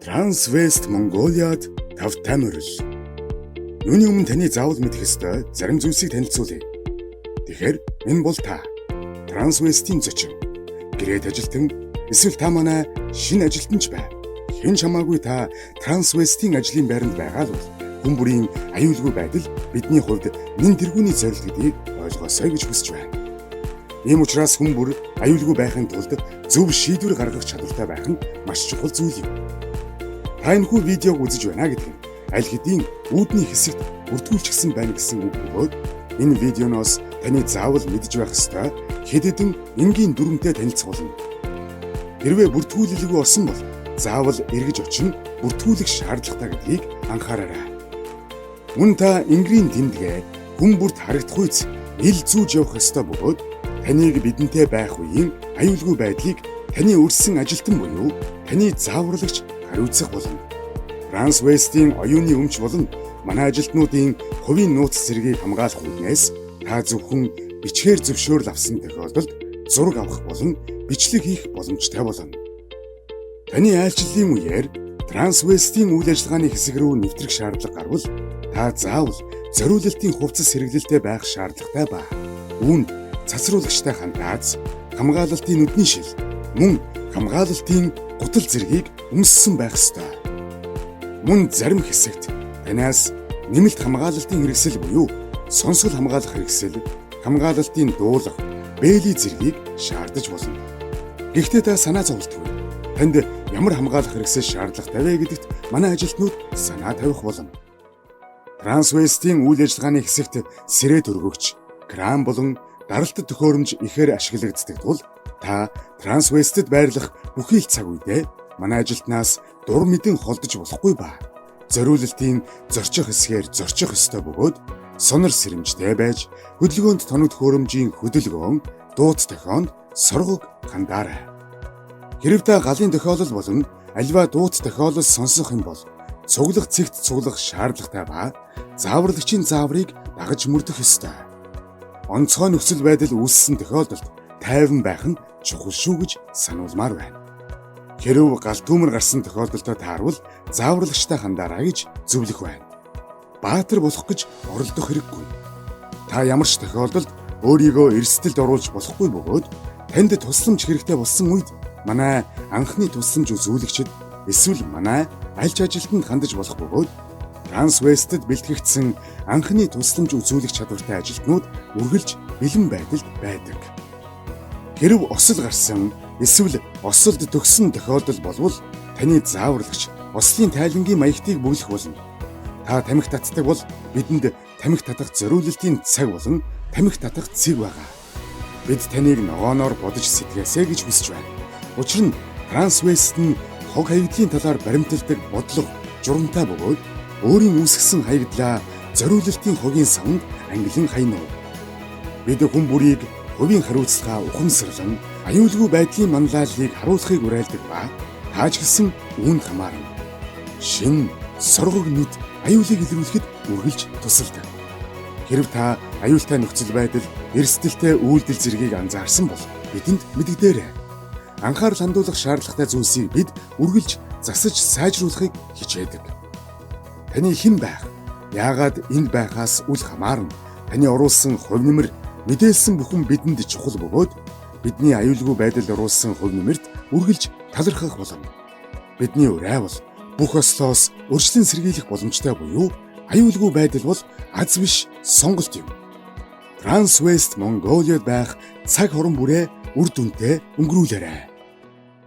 Transwest Mongolia-д тавтай морил. Юуны өмнө таны заавал мэдэх ёстой зарим зүйлсийг танилцуулъя. Тэгэхээр энэ бол та Transwest-ийн зочин, гэрээт ажилтан эсвэл та манай шинэ ажилтан ч бай. Хэн ч хамаагүй та Transwest-ийн ажлын байранд байгаа л бол хүн бүрийн аюулгүй байдал бидний хувьд нэн тэргүүний зорилт гэдгийг ойлгоосой гэж хүсэж байна. Ийм учраас хүн бүр аюулгүй байхын тулд зөв шийдвэр гаргах чадвартай байх нь маш чухал зүйл юм. Та энэхүү видеог үзэж байна гэдэг нь аль хэдийн үүдний хэсэгт бүртгүүлчихсэн байна гэсэн үг бөгөөд энэ видеоноос таны заавал мэдж байх ёстой хэд хэдэн энгийн дүрмтэй танилцах болно. Хэрвээ бүртгүүлэлгүй орсон бол заавал эргэж очин бүртгүүлэх шаардлагатай гэдгийг анхаараарай. Мөн та энгэрийн тэмдэгээ хүн бүрт харагдахуйц ил зүүж явах ёстой бөгөөд таныг бидэнтэй байх үеийн аюулгүй байдлыг таны өрсөн ажилтан буюу таны зааварлагч хариуцах болно. Transwest-ийн оюуны өмч болон манай ажилтнуудын хувийн нууц зэргийг хамгаалах үүднээс та зөвхөн бичгээр зөвшөөрөл авсан тохиолдолд зураг авах болон бичлэг хийх боломжтой болно. Таны айлчлалын үеэр Transwest-ийн үйл ажиллагааны хэсэг рүү нэвтрэх шаардлага гарвал та заавал зориулалтын хувцас хэрэглэлтэй байх шаардлагатай ба. Үүнд цацруулагчтай хандааз, хамгаалалтын нүдний шил, мөн хамгаалалтын гутал зэргийг өмссөн байх ёстой. Мөн зарим хэсэгт танаас нэмэлт хамгаалалтын хэрэгсэл буюу сонсгол хамгаалах хэрэгсэл, хамгаалалтын дуулга, бээлий зэргийг шаардаж болно. Гэхдээ та санаа зоволтгүй. Танд ямар хамгаалах хэрэгсэл шаардлагатай вэ гэдэгт манай ажилтнууд санаа тавих болно. Transwest-ийн үйл ажиллагааны хэсэгт сэрээ төргөгч, кран болон даралтад төхөөрөмж ихээр ашиглагддаг тул та Transwest-д байрлах бүхий л цаг үедээ манай ажилтнаас дур мэдэн холдож болохгүй ба зориулалтын зорчих хэсгээр зорчих ёстой бөгөөд сонор сэрэмжтэй байж хөдөлгөөнд тоног төхөөрөмжийн хөдөлгөөн, дуут дохионд соргог хандаарай. Хэрэв та галын тохиолдол болон аливаа дуут тохиолдол сонсох юм бол цуглах цэгт цуглах шаардлагатай ба зааварлагчийн зааврыг дагаж мөрдөх ёстой. Онцгой нөхцөл байдал үүссэн тохиолдолд тайван байх нь чухал шүү гэж сануулмаар байна. Хэрэв гал түүмэр гарсан тохиолдолтой таарвал зааварлагчтай хандаарай гэж зөвлөх байна. Баатар болох гэж оролдох хэрэггүй. Та ямар ч тохиолдолд өөрийгөө эрсдэлд оруулж болохгүй бөгөөд танд тусламж хэрэгтэй болсон үед манай анхны тусламж үзүүлэгчид эсвэл манай аль ч ажилтнанд хандаж болох бөгөөд Transwest-д бэлтгэгдсэн анхны тусламж үзүүлэх чадвартай ажилтнууд үргэлж бэлэн байдалд байдаг. Хэрэв осол гарсан эсвэл осолд төгссөн тохиолдол болвол таны зааварлагч ослын тайлангийн маягтыг бөглөх болно. Та тамхи татдаг бол бидэнд тамхи татах зориулалтын цаг болон тамхи татах цэг байгаа. Бид таныг ногооноор бодож сэтгэгээсэй гэж хүсэж байна. Учир нь Transwest нь хог хаягдлын талаар баримталдаг бодлого журамтай бөгөөд өөрийн үүсгэсэн хаягдлаа зориулалтын хогийн савнд ангилан хаяна. Бид хүн бүрийг хувийн хариуцлага ухамсарлан аюулгүй байдлын манлайллыг харуулахыг уриалдаг ба та ч гэсэн үүнд хамаарна. Шин соргог нүд аюулыг илрүүлэхэд үргэлж тусалдаг. Хэрэв та аюултай нөхцөл байдал, эрсдэлтэй үйлдэл зэргийг анзаарсан бол бидэнд мэдэгдээрэй. Анхаарал хандуулах шаардлагатай зүйлсийг бид үргэлж засаж сайжруулахыг хичээдэг. Таны хэн байх, яагаад энд байхаас үл хамааран таны оруулсан хувь нэмэр, мэдээлсэн бүхэн бидэнд чухал бөгөөд бидний аюулгүй байдал оруулсан хувь нэмэрт үргэлж талархах болно. Бидний уриа бол бүх ослоос урьдчилан сэргийлэх боломжтой буюу аюулгүй байдал бол аз биш сонголт юм. Transwest Mongolia-д байх цаг хорон бүрээ үр дүнтэй өнгөрүүлээрэй.